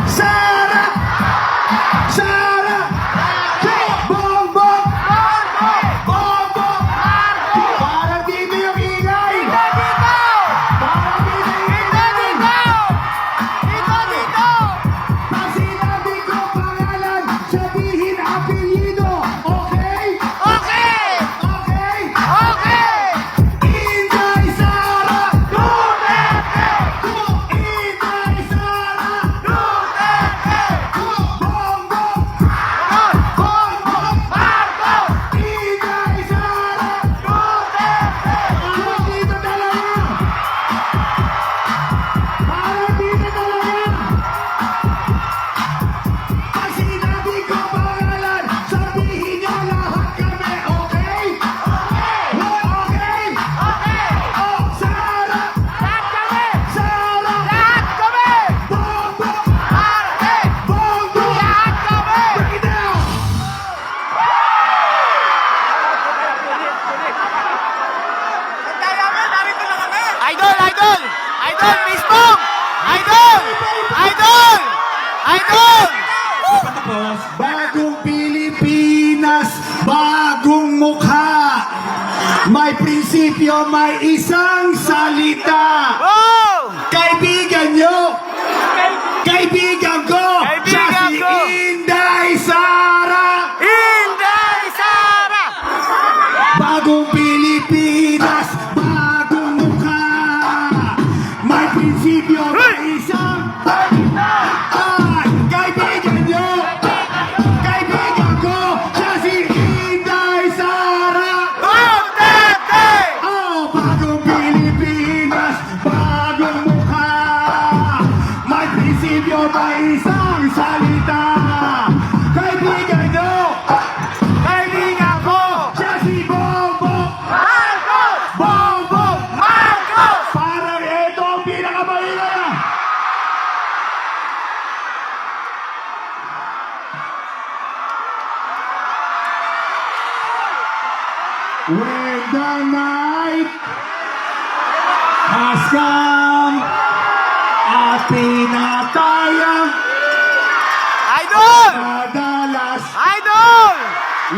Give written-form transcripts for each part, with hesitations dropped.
Sara! Sara! Bongbong! Bongbong! Parang dito yung ingay! Dito! Parang dito yung Dito, ingay! dito! Dito, dito! Pag sinabi ko pangalan, sabihin apelyido! Okay? Okay! Okay? Okay! Inday Sara Duterte! Inday Sara Duterte! Bongbong! Bongbong! Marcos! Inday Sara Duterte! Parang dito talaga! Parang dito talaga! Pag sinabi ko pangalan, sabihin niyo lahat kami, okay? Okay! Okay! Oh, Sara! Lahat kami! Sara! Lahat kami! Bongbong! Arte! Bongbong! Lahat kami! Break it down! Idol! Idol! Idol! Facebook! Idol! Idol! Idol! Bagong Pilipinas, bagong mukha. May prinsipyo, may isang salita. Oh! Kaibigan nyo, kaibigan ko, siya Kaibigan si ko. Inday Sara. Inday Sara! Bagong Pilipinas, bagong mukha. May prinsipyo, may isang salita. Ay, kaibigan nyo, kaibigan ko, siya si Inday Sara. Duterte! Oh, bagong Pilipinas, bagong mukha. May prinsipyo, may isang salita. Kaibigan nyo, Kaibigan ko! Siya si Bongbong, Marcos! Bongbong. Marcos! Parang ito ang pinakamaingay ah. When the night has come at pinatay ang Idol! madalas Idol!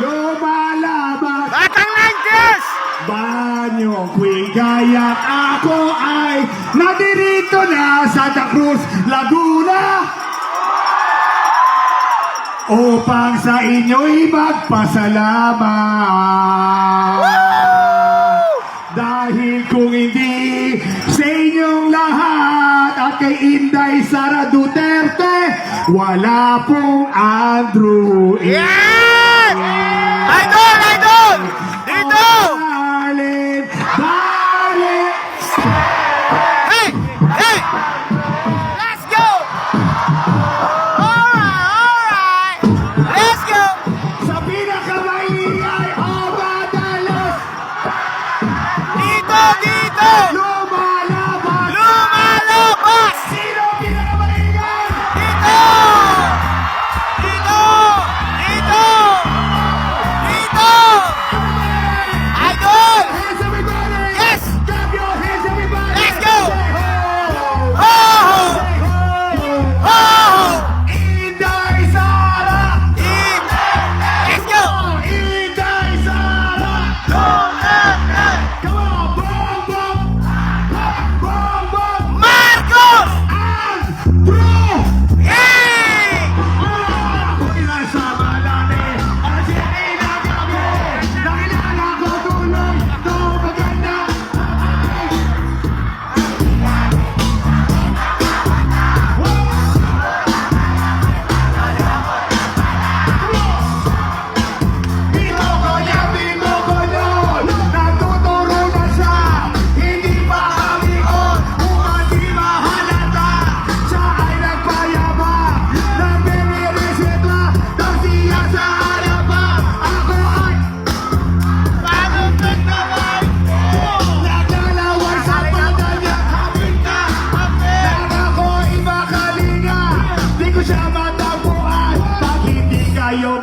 lumalabas. Batang 90s! Banyo Quigayak, ako ay nadirito na Santa Cruz, Laguna, upang sa inyo'y magpasalamat. Dahil kung hindi sa inyong lahat at kay Inday Sara Duterte, wala pong Andrew. Yes! Idol! Idol! Dito! Darling, darling. Hey! Hey! Let's go! Alright! Alright! Let's go! Sa pinakamaingay o madalas Dito! Dito! lumalabas. Lumalabas! Sino ang pinakamaingay? Dito! Dito! Dito! Dito! Idol! Hands, everybody! Yes! Clap your hands, everybody! Let's go! Say ho! Oh! Say ho! Oh! Inday Sara! Let's go! Inday Sara! Come on, Bongbong! Bongbong! Marcos! Andrew! Yay! Ako'y nasa Malate, alas 7 ng gabi. Nakilala ko tuloy, ito maganda. Binoko niya, binoko niyo, nagtuturo na siya. Hindi pa kami on, upang di mahalata. Siya ay nagpayabang, nagre-reseta, daw siya sa harapan. Ako ay Bagong nagdaway! naglalaway sa pagdal niya. Nang ako'y makalinga, di ko siya matagpuan. Pag hindi kayo